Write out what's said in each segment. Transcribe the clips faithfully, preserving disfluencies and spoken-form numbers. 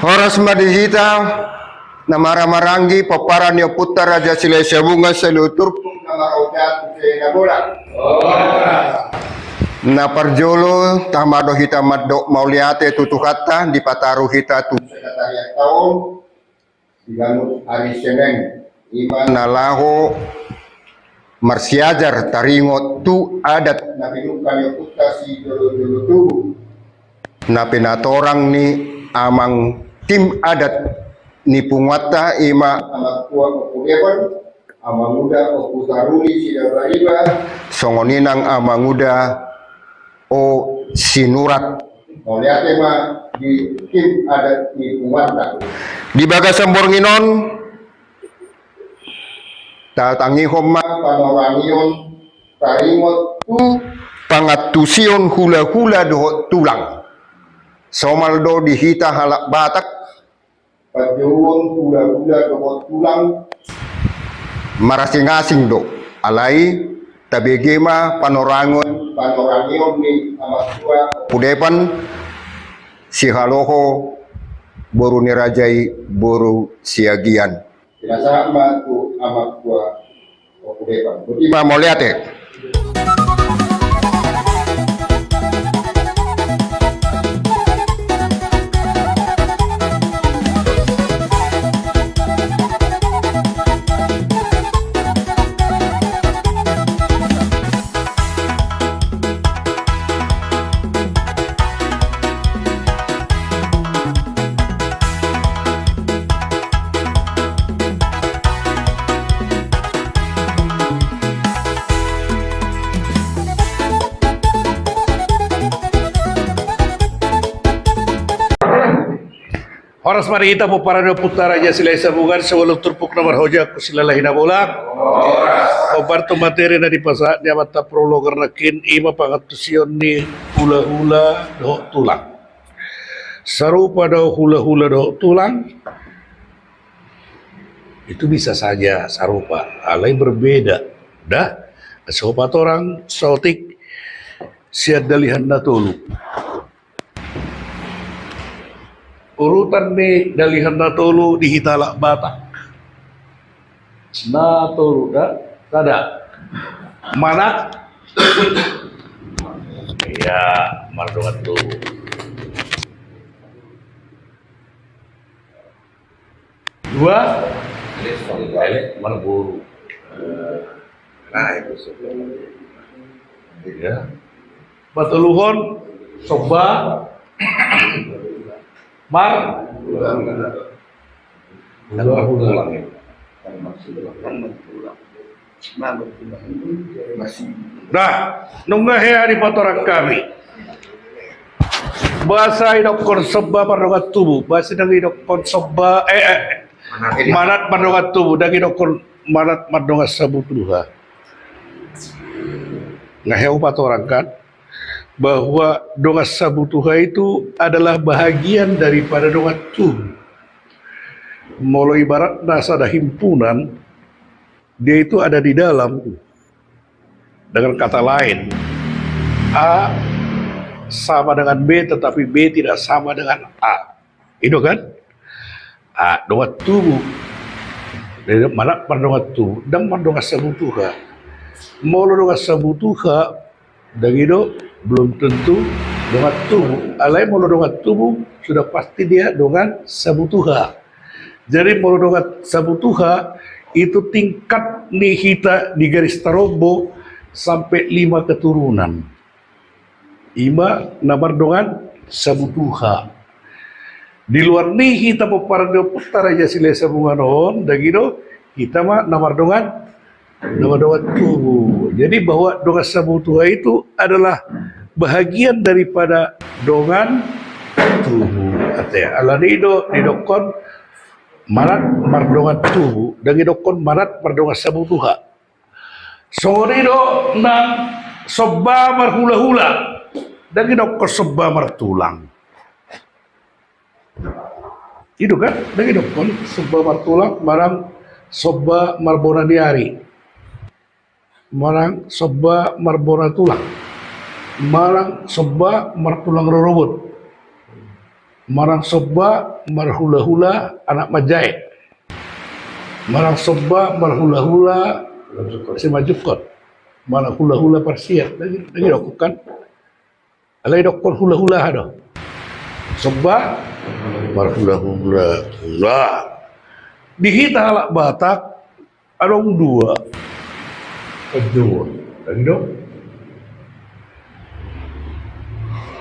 Horas ma di hita na marhahamaranggi, pomparan ni ompunta Raja Silahisabungan saluhut turpuk na marhaoja tu Silalahi Nabolak. Na parjolo, tama do hita mandok mauliate tu Tuhanta, dipataru hita tu sada tarian taon, di ganup ari Senen, i ma na laho marsiajar taringot tu adat na pinungka ni ompunta sijolojolo tubu, na pinatorang ni amang tim adat ni punguanta, i ma amang tua Ompu Depon, amang uda Ompu Taruli Sidabariba, songon i nang amang uda O Sinurat. Mauliate ma di tim adat ni punguanta. Di bagasan borngin on, tatangihon ma panorangion taringot tu pangantusion hulahula dohot tulang. Somal do di hita halak Batak, panjouon hulahula dohot tulang marasingasing do, alai tabege ma panorangion, panorangion ni amang tua Ompu Depon, sihaloho boru ni raja i, boru Siagian. Pinasahat ma tu amang tua Ompu Depon. Boti ma, mauliate. Horas ma di hita pomparan ni ompunta Raja Silahisabungan saluhut turpuk na marhaoja tu Silalahi Nabolak. Horas. Hombar tu materi na dipasahat ni amanta prologer nangkin, i ma pangantusion ni hulahula dohot tulang. Sarupa do hulahula dohot tulang? Itu bisa saja sarupa, alai berbeda. Da, asa hupatorang saotik sian dalihan na tolu. Urutan ni dalihan na tolu di hita halak Batak. Na tolu, da? Sada. Manat. Ia, mardongan tubu. Dua. Manat boru. Nah, itu. Tiga. Patoluhon, somba mar-, hula-hula. Nah, nunga hea dipatorang hami. Boasa didokkon somba mardongan tubu, boasa ndang didokkon somba, eh, eh, manat mardongan tubu, ndang didokkon manat mardongan sabutuha. Nunga hea hupatorang kan, bahwa dongan sabutuha itu adalah bahagian daripada dongan tubu. Molo ibaratna sada himpunan, dia itu ada di dalam. Dengan kata lain, A sama dengan B, tetapi B tidak sama dengan A. I do kan? Ah, dongan tubu. Jadi, manat mardongan tubu, ndang mardongan sabutuha. Molo dongan sabutuha, ndang i do, belum tentu dongan tubu. Alai molo dongan tubu, sudah pasti dia dongan sabutuha. Jadi, molo dongan sabutuha, itu tingkat ni hita di garis tarombo sampai lima keturunan. I ma na mardongan sabutuha. Di luar ni hita pomparan ni ompunta Raja Silahisabungan on, ndang i do, hita ma na mardongan, na mardongan tubu. Jadi bahwa dongan sabutuha itu adalah bahagian daripada dongan tubu. Artinya, alani i do didokkon manat mardongan tubu, ndang didokkon manat mardongan sabutuha. Songon i do nang somba marhulahula, ndang didokkon somba martulang. I do kan, ndang didokkon somba martulang, manang somba marbona ni ari, manang somba marbona tulang, manang somba martulang rorobot. Manang somba marhulahula anak manjae. Manang somba marhulahula simanjungkon. Manang hulahula parsiat. Lagi, lagi dokon kan? Alai dokon hulahula aha do? Somba marhulahula. Hula. Di hita halak Batak, adong dua panjouon. Lagi do?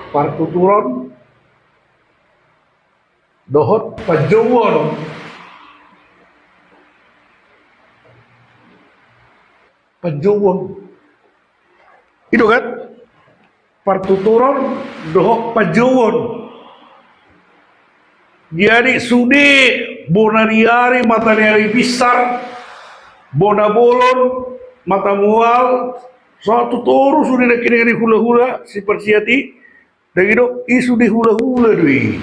Partuturon dohot panjouon. Panjouon. I do kan? Partuturon dohot panjouon. Jadi sude bona ni ari, mata ni ari binsar, bona bolon, mata mual, so tutu sude na kini hulahula siparsiat i. Dang i do, i sude hulahula do i.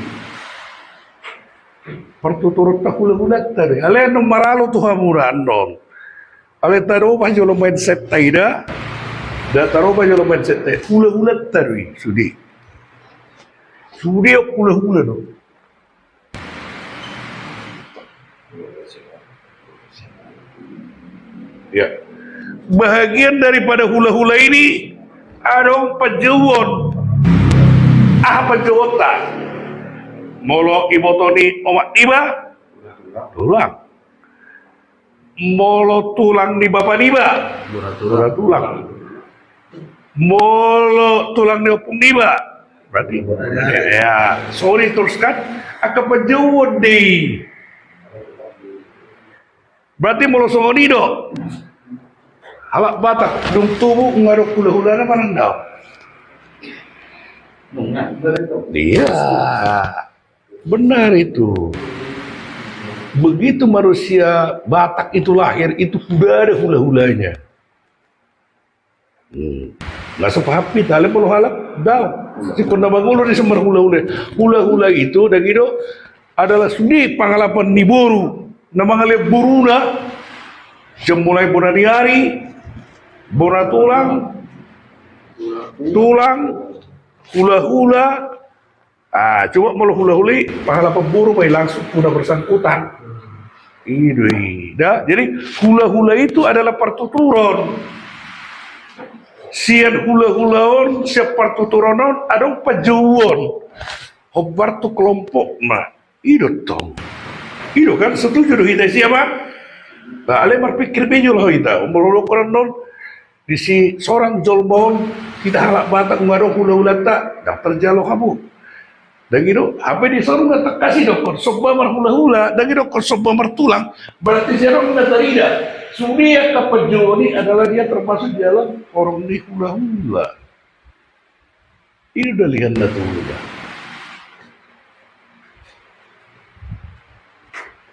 Partuturonta hulahulanta do i. Alai annon maralo tu hamu da annon. Alai tarobah jolo mindset-ta i da. Da tarobah jolo mindset-ta i. Hulahulanta do i sude. Sude hulahula do. Ya. Bahagian daripada hulahula ini adong panjouon. Aha panjouonta? Molo iboto ni omak niba, tulang. Molo tulang ni bapa niba, tulang. Molo tulang ni ompung niba, berarti, ya, sorry, terus kan angka panjouon do i. Berarti molo songon i do halak Batak, dung tubu nunga adong hulahulana manang daong? Iya. Benar itu. Begitu manusia Batak itu lahir, itu sudah ada hula-hulanya. Hmm. Nggak sepaham hita, alai molo halak daong. Singkon na mangolu do i marhula-hula. Hula-hula itu, dang i do, adalah sude pangalapan ni boru. Na mangalean boruna, sian mulai bona ni ari, bona tulang, tulang, hula-hula, Ah, cuma molo hula-hula i, pangalapan boru ma i langsung tu na bersangkutan. I do i. Da, jadi hula-hula itu adalah partuturon. Sian hula-hula on, sian partuturon on, adong panjouon. Hombar tu kelompokna. I do tong. I do kan, setuju do hita i, siapa? Nah, alai marpikir be jolo hita. Molo dohonon, disi sorang jolma on, hita halak Batak nunga adong hula-hulanta, ndang tarjalo hamu. Dang i do, hape disi nunga tangkas i dohonon somba marhula-hula, dang i dohonon somba martulang, berarti sian on nunga tarida. Sude angka panjouon i adalah dia termasuk di dalam horong ni hula-hula. I do dalihan na tubu da.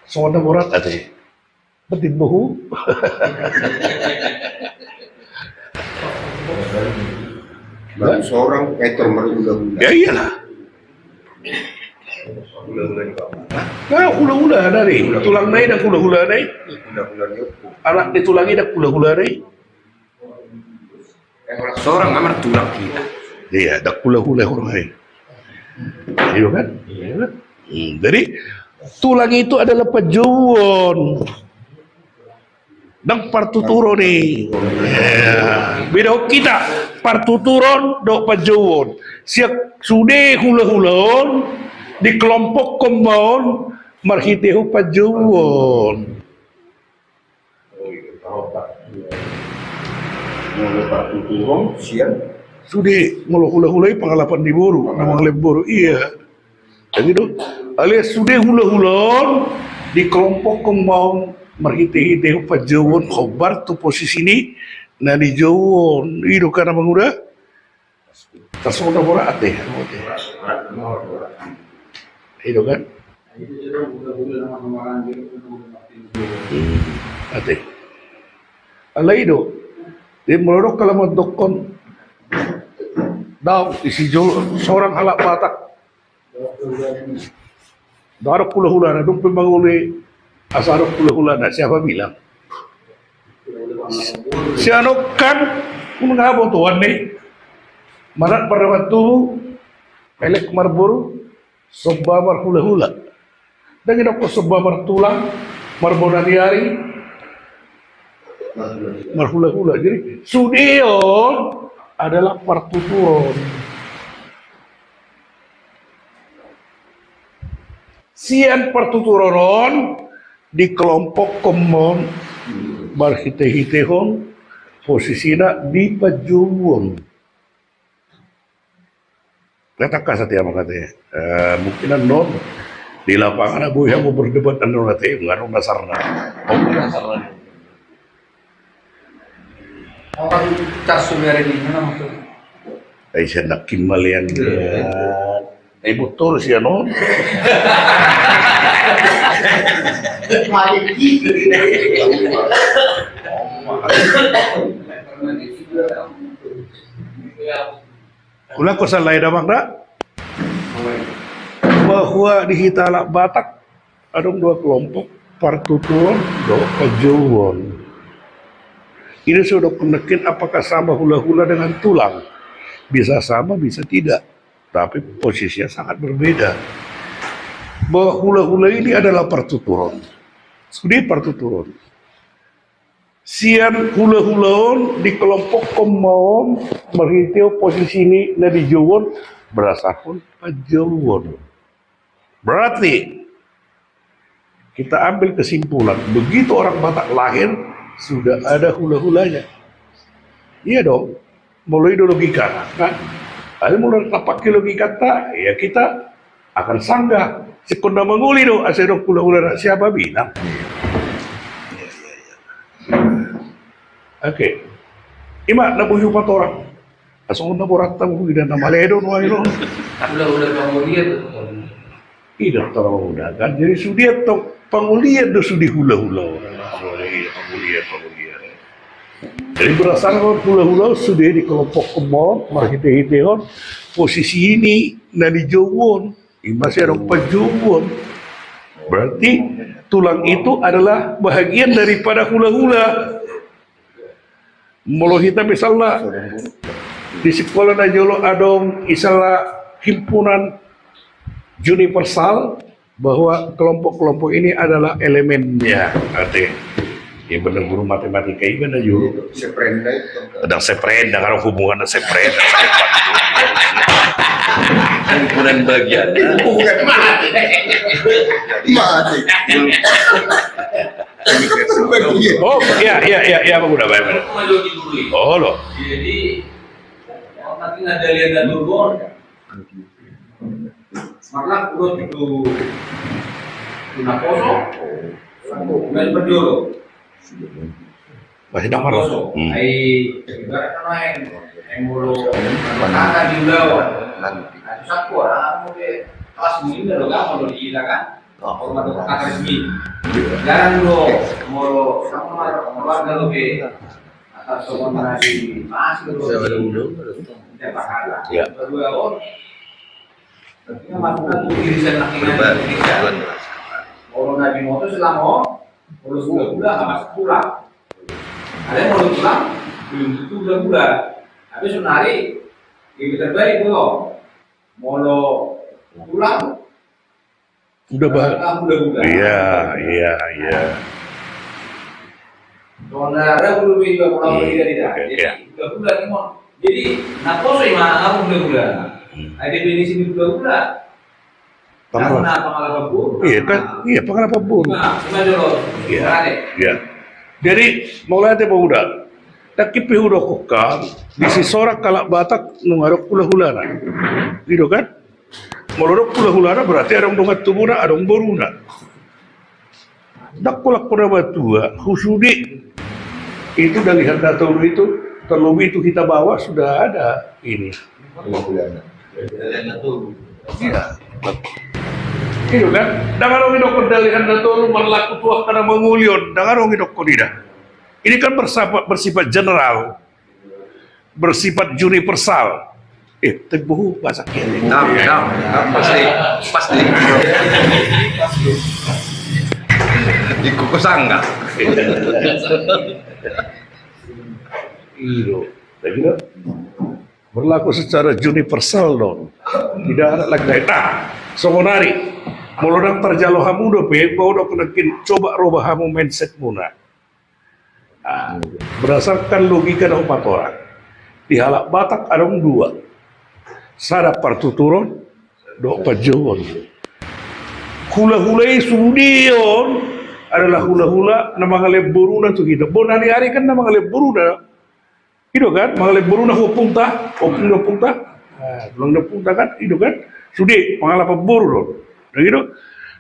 Songon na borat ate. Penting bohu. Baru seorang etor marhula-hula. Ya iyalah. Hula-hula ni bapak. Nah, hula-hula na i. Hula-hula. Tulang na i, ndang hula-hula na i. Hula-hula ni ompung. Anak ni tulang i, ndang hula-hula na i. Eh, orang seorang amar tulang kita. Iya, ndang hula-hula orang lain. Iya kan? Iya kan? Hmm, jadi tulang itu adalah panjouon. Ndang partuturon i. Iya. Beda hita, partuturon dohot panjouon. Sian sude hula-hula on, dikelompokkan ma on, marhitehon panjouon. Sude, molo hula-hula i pangalapan ni boru, na mangalean boru, iya. Jadi do, alai sude hula-hula on, dikelompokkan ma on, marhite-hite panjouon, hombar tu posisi ni na nijou on, i do kan amang uda? Tarsongon na borat ate. I do kan? Hmm, ate. Alai i do. Jadi molo adong halak mandokkon daong disi jolo seorang halak Batak. Ndang adong hula-hulana, dung pe mangolu i asa adong hula-hulana, siapa bilang? Sian on kan, nunga habotoan ni. Manat mardalan tubu, elek marboru, Somba marhulahula. Ndang didokkon somba martulang, marbonaniari, marhulahula. Jadi sude on adalah partuturon. Sian partuturon on dikelompokhon ma on marhitehitehon posisina di panjouon. Kata kasat ya, makanya, eh, mungkin annon di lapangan abu ya mau berdebat annon ate, nggak ada dasarnya. Oh, dasarnya. Orang cas sudah ini, mana maksud? Eh, saya nak kimalian dia. Eh, betul sih, annon. Malik gitu. Ulang ko salah ya, Damang, da? Bahwa di hita halak Batak adong dua kelompok, partuturon dohot panjouon. Ini sudah penekit apakah sama hula-hula dengan tulang? Bisa sama, bisa tidak. Tapi posisinya sangat berbeda. Bahwa hula-hula ini adalah partuturon. Sude partuturon. Sian hula-hula on dikelompokhon ma on marhitehon posisi ni na di jou on, berasahon panjouon. Berarti kita ambil kesimpulan, begitu orang Batak lahir sudah ada hula-hulanya. Iya dong. Molo i do logika, kan? Tapi molo tapakke logikanta, ya kita akan sanggah. Singkon na mangoli do, asa dong hula-hula na siapa bilang. Oke. Ima na boi hupatorang. Asal na borat tahu, ida na male do nuaeng do. Hula-hula pangolian do. Ida tong uda kan, jadi sude tong pangolian do sude hula-hula. Pangolian, pangolian, pangolian. Jadi berasahon hula-hula sude dikelompokhon ma on marhitehitehon posisi ni na di jou on, ima sian adong panjouon. Berarti tulang itu adalah bahagian daripada hula-hula. Molo hita misalna di sikola na jolo adong misalna himpunan universal, bahwa kelompok-kelompok ini adalah elemennya, ate. Ya benar, guru matematika i kan na jolo. Seprenda itu. Ndang seprenda, ndang adong hubungan seprenda. Himpunan bagian. Himpunan mate. Mate. Oh, iya, iya, iya, iya, Pak Guna, baik, baik. Oh, lo. Jadi, nanti ada lihat dan turun. Marlak udah itu. Tuna poso. Main berdua. Masih damar. Poso. Hmm. Ai, ibaratnya main. Yang mulu. Mana di ulaon. Nanti. Nah, itu satu, ah, mau dia kelas ini udah gampang lo di kita kan. Hormat tu kata resmi. Jarang do molo sama keluarga lo be. Atau sama na di pas lo. Tidak pahala. Ya. Kedua, oh. Tapi kan masukkan tu irisan laki-laki Indonesia. Molo na di motor selama, molo sudah-sudah, amas pulang. Ada yang molo pulang, belum tentu sudah-sudah. Tapi sebenarnya, lebih terbaik belum. Molo pulang, udah bah. Iya, iya, iya. Saudara belum juga pulang. Hmm. Tidak, tidak. Iya. Jadi, udah bulan, Imam. Jadi, na poso ima, na bulan-bulan. Hmm. Ada definisi di bulan-bulan. Pangalapan. Karena pangalapan buruk. Iya, kan? Iya, pangalapan buruk. Nah, cuma dulu. Iya. Ada. Iya. Jadi, molo ate, Pak Uda. Tapi pe hudokkon, di sisorang halak Batak nunga adong hula-hulana. Gitu kan? Molo adong hula-hulana berarti adong dongan tubuna, adong boruna. Ndang holan hona matua, husude. Itu dari Handatoru itu, terlebih itu kita bawa sudah ada ini. Iya. Gitu kan? Ndang adong didokkon dari Handatoru marlaku tu angka na mangoli on, ndang adong didokkon ida. Ini kan bersifat, bersifat general. Bersifat universal. Eh, tempo bahasa kiri. Nah, nah, nah, pasti, pasti. Ikut ke sangga. Iyo, saya kira berlaku secara universal dong. Tidak ada lagi. Nah, Songonari, molo ndang tarjalo hamu dope, hupaboto nangkin, coba roba hamu mindset muna. Ah, berdasarkan logika na hupatorang, di halak Batak adong dua. Sada partuturon dohot panjouon. Hulahula i sude on adalah hulahula na mangalehon boruna tu hita. Bona ni ari kan na mangalehon boruna. I do kan, mangalehon boruna tu ompunta, ompung ni ompunta. Ah, tulang ni ompunta kan, i do kan. Sude pangalapan boru do. Nah, i do.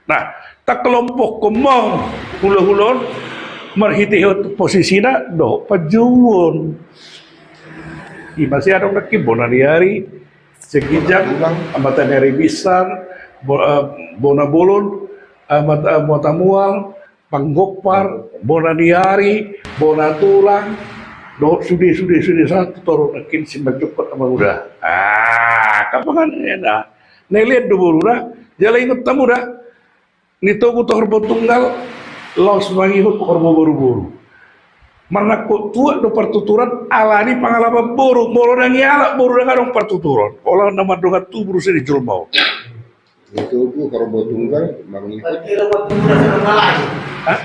Nah, takelompokhon ma hulahula on marhitehon posisina dohot panjouon. I ma sai adong nangkin bona ni ari, sian ginjang, mataniari binsan, bo-, eh, bona bolon, eh, mat-, eh, mata mual, panggompar, bona ni ari, bona tulang, dohot sude, sude, sude, sahat tu toru nangkin simanjungkon, amang uda. Ah, kapangan eda. Na ilehon do boruna, jala ingot hamu da. Ni togu tu horbo tunggal, laos mangihut horbo boruboru. Marnangkok tuak do partuturon, alani pangalapan boru, molo ndang ialap boru ndang adong partuturon. Holan na mardongan tubu do sude jolma on. Itu tu horbo tunggal, mangihut. Hah?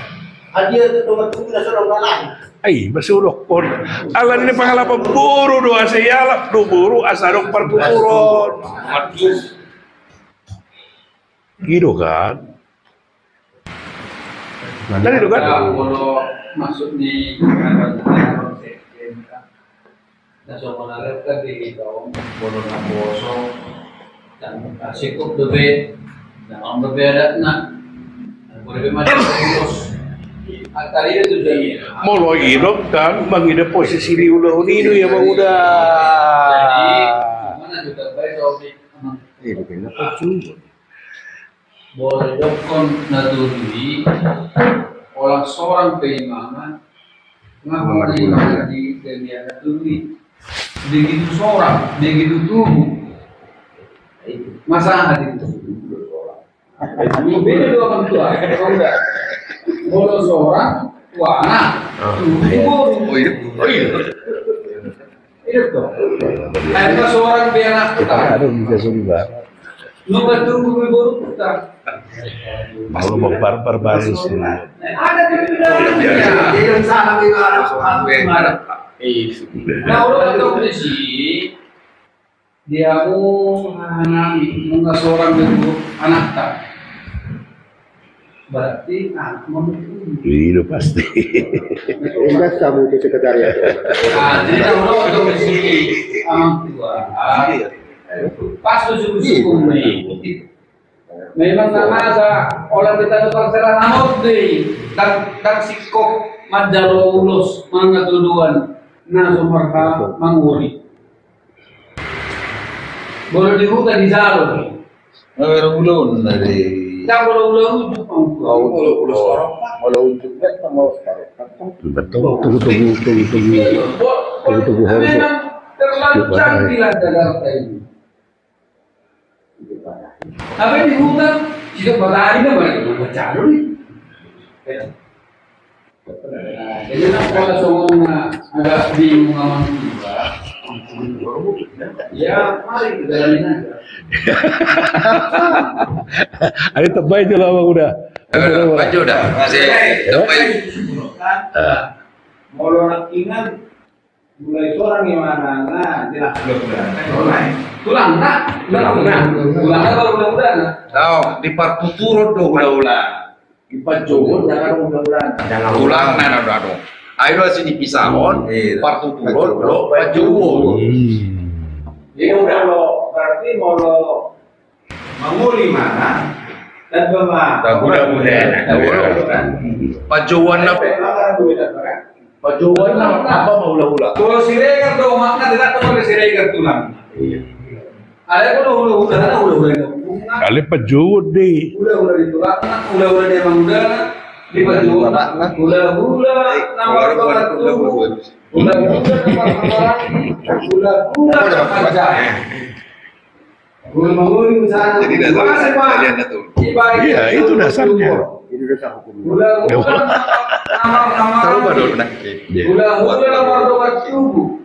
Ai, masih udokkon. Alani pangalapan boru do, asa ialap do boru, asa adong partuturon. I do kan? Tadi do kan? Molo maksud ni na so mangalehon kan di hita on, molo na poso, dan singkop dope, dan on dope adatna. Dan boleh be mati terus. Antara itu jadi. Molo i do kan, mangida posisi ni ulaon i do ia, amang uda. Jadi, mana juga baik soal di. Iya, betul. Boleh dokkon na tolu i, holan sorang pe imana, nga holan imana di kemia na tolu i. Begitu sorang, begitu tubu. Masalah di tubu sorang. Beda dua orang tua. Molo sorang, tuana. Tubu. Oh iya. Oh iya. Iya toh. Akhirna sorang pe anakta. Aduh, bisa suruh. Nunga tubu pe boruta. Molo mambarbar baris. Ada di dalam. Tidak salah. Nah, olo tu di sini. Dia mu anak, nunga sorang pe boru anakta. Berarti anak mamukul. Iya, pasti. Enggak, kamu itu sekretariat. Ah, jadi kalau orang tua di sini, orang tua, ah, pas tu suku-suku ini. Memang na masa, orang kita tu parserahan na hot dei, dan, dan singkop manjalo ulos, manang na tuduan, na so marha manguri. Molo di huta dijalo. Molo ulaon na di. Jang molo ulaon ujuk, Bang. Molo ulaon, molo ulaon ujuk, ya, sama. Betul, tunggu, tunggu, tunggu, tunggu. Tunggu, tunggu, horbo. Memang terlalu canggih lah Jakarta ini. Tapi di hutan, tidak berani kan mereka berbicara nih. Jadi, nah, kalau soalnya agak bingung sama juga. Ya, mari kita jalanin aja. Ayo, tebai aja lah, Bang, udah. Eh, tebai aja udah. Masih tebai. Ah. Molo nak ingat, mulai sorang imana, nah, jelas. Tulang, nah. Tulang, nah. Tulang, nah, baru mudah-mudahan, nah. Tahu, di partuturon do hula-hula. Di panjouon, jangan mudah-mudahan. Tulang, nah, nah, nah, nah. Ayo, sini pisahon, iya, partuturon, partuturon, lo, panjouon. Hmm. Jadi, udah lo, berarti mau lo Mangoli mana? Dan bama. Taguda-guda. Panjouon na. Panjouon na apa ma hula-hula? Kalau Siregar do makna, tidak tahu Siregar tulang. Iya. Ada pun hula-hula, ada hula-hula. Ada panjouon dei. Hula-hula di tulang, hula-hula di mangudana, di panjouon. Hula-hula nama tulang. Hula-hula nama tulang. Hula-hula nama tulang. Jadi, dasar, dasarnya. Iya, itu dasarnya. Hula-hula nama-nama. Tahu baru nanti. Iya. Hula-hula nama doa tubuh.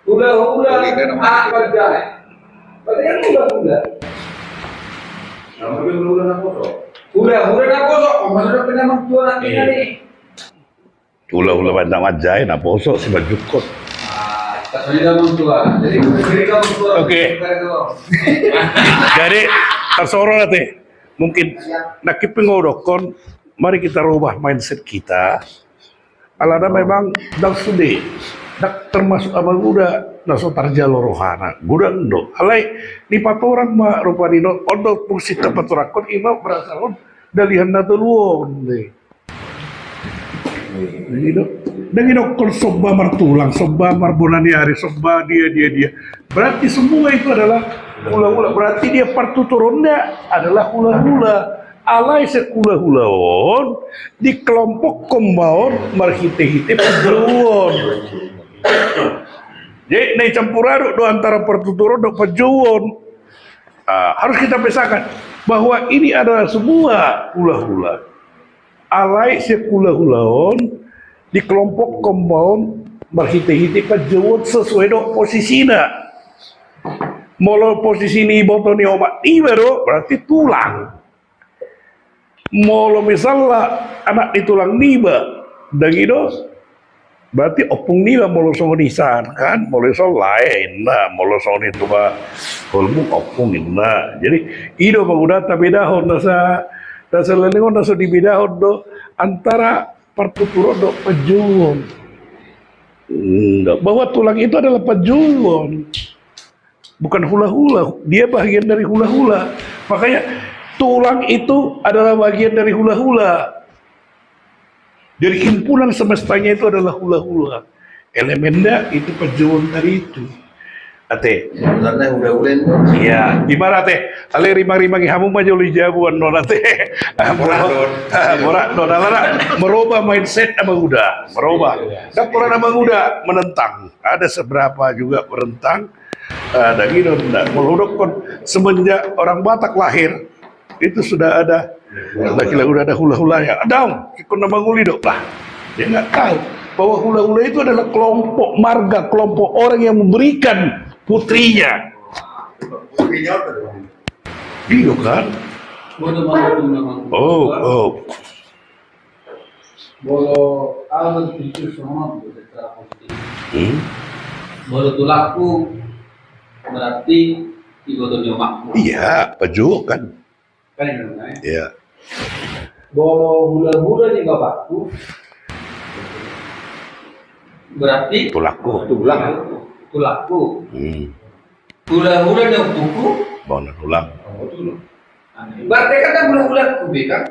Hula-hula anak bajai. Berarti kan hula-hula. Hula-hula na poso. Hula-hula na poso. Oh, maksudnya pindah mang tua nanti. Iya. Hula-hula banyak aja, na poso si bajukot. Ah, kita sini dah mang tua. Jadi, jadi dah mang tua. Oke. Jadi, tarsongon on ate. Mungkin nangkin pe hudokkon, mari kita rubah mindset kita. Alana memang ndang sude, ndang termasuk amang uda na so tarjalo rohana. Godang do. Alai dipatorang ma rupani, on do fungsi tapatorangkon, ima berasal on dalihan na tolu on. Ndang didokkon somba martulang, somba marbonaniari, somba dia, dia, dia. Berarti semua itu adalah hula-hula. Berarti dia partuturonna adalah hula-hula. Alai sian hula-hula on dikelompokkon ma on marhite-hite panjouon. Jadi na dicampur aduk do antara partuturon dohot panjouon. Ah, harus kita pisahkan bahwa ini adalah semua hula-hula. Alai sian hula-hula on dikelompokkon ma on marhite-hite panjouon sesuai dohot posisina. Molo posisi ni iboto ni omak niba do, berarti tulang. Molo misalna anak ni tulang niba, ndang i do, berarti ompung niba molo songon i san, kan? Molo i son lae inna, molo songon i tuba holmu ompung inna. Jadi i do mangudata bedahon, nasa, nasa leleng on na so dibedahon do antara partuturon dohot panjouon. Bahwa tulang itu adalah panjouon. Bukan hula-hula, dia bagian dari hula-hula. Makanya tulang itu adalah bagian dari hula-hula. Jadi himpunan semestanya itu adalah hula-hula. Elemenna itu panjouon tadi itu. Ate. Sebenarnya hula-hula itu. Iya, gimana ate? Alai rimang-rimangi hamu ma jolo di jabu annon ate. Murah don. Murah don. Alana merubah mindset amang uda. Merubah. Ndang pola amang uda menentang. Ada seberapa juga menentang. Ah, ndang i do, ndang. Molo hudokkon semenjak orang Batak lahir itu sudah ada, laki-laki udah ada hula-hulanya. Daong, ingkon na mangoli do lah. Dia nggak tahu bahwa hula-hula itu adalah kelompok marga, kelompok orang yang memberikan putrinya. Putrinya apa tuh? Iya kan? Oh, oh. Molo au berpikir songon on, secara positif. Hmm? Molo tulangku, berarti iboto ni omakku. Iya, panjouon kan. Kan itu namanya. Iya. Molo hula-hula ni bapakku, berarti tulangku. Tulang. Tulangku. Hmm. Hula-hula ni ompuku. Bona tulang. Oh, tulang. Berarti kan hula-hulaku be kan?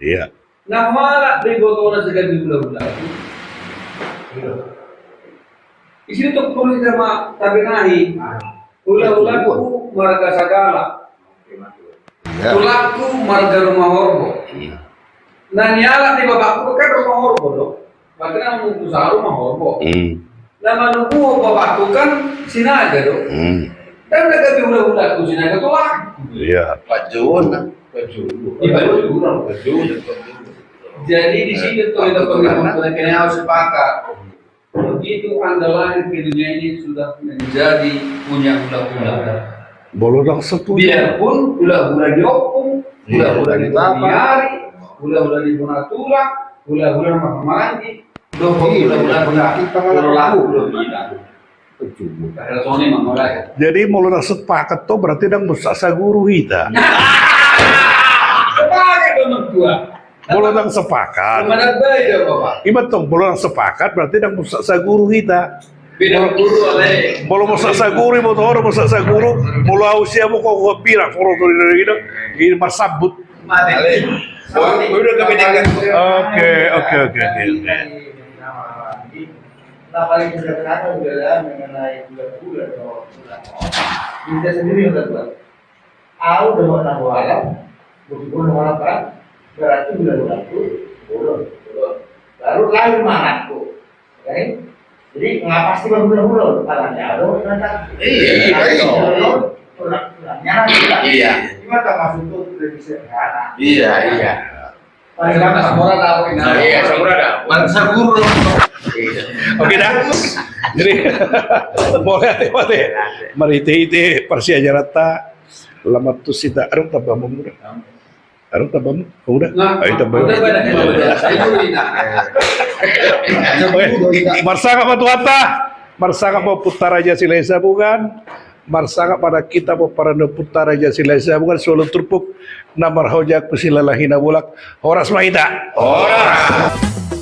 Iya. Na mangalap do ibotona segabe hula-hula. Di sini tu perlu kita ma-, tabenahi. Hula-hulaku marga Sagala. Iya. Tulangku marga Rumahorbo. Iya. Na nialap ni bapakku kan Rumahorbo do. Berarti na mangusaha Rumahorbo. Hmm. Na manubuhon bapakku kan Sinaga do. Hmm. Kan na gabe hula-hulaku Sinaga tulangku. Iya. Panjouon na. Panjouon. Iya, panjouon. Panjouon. Jadi di sini tuh kita perlu, perlu kena harus sepakat. Begitu Anda lahir ke dunia ini sudah menjadi punya hula-hula. Molo ndang setuju. Biarpun hula-hula ni ompung, hula-hula ni bapa, hula-hula ni bona tulang, hula-hula ni marhaha maranggi, dohot hula-hula ni pangalaman. Jadi molo ndang sepakat to berarti ndang masa saguru hita. Sepakat do mertua. Molo ndang sepakat. Ima tong, molo ndang sepakat berarti ndang masa saguru hita. Molo masa saguru, molo masa saguru, molo au siamu kau gembira, molo tu di, di, di marsambut. Oke, oke, oke, oke. Nah, paling sederhana udah lah mengenai bulan-bulan, kalau bulan, kita sendiri yang buat. Au dohot na hualap, meskipun na hualap kan, berarti hula-hula tu bolon, bolon. Baru lahir ma anakku. Oke? Jadi nggak pasti berhula-hula, tangannya ada orang datang. Iya, iya. Tulang-tulangnya ada. Iya. Cuma tak masuk tuh lebih sederhana. Iya, iya. Paling gampang. Samora dah, Pak. Nah, iya, samora dah. Bangsa guru. Iya. Oke dah. Jadi, mulai ate, ate. Marhite-hite parsiajaranta, Lamat tu sita, adong tambamu, Muda? Adong tambamu? Udah? Nah, ayo tambamu. Udah, udah, udah, udah. Saya dulu, Ina. Oke. Marsangap ma tu hata, marsangap ma Ompunta Raja Silahisabungan, marsangap ma nang hita pomparan ni Ompunta Raja Silahisabungan, solu turpuk na marhojak tu Silalahi Nabolak. Horas ma hita. Horas.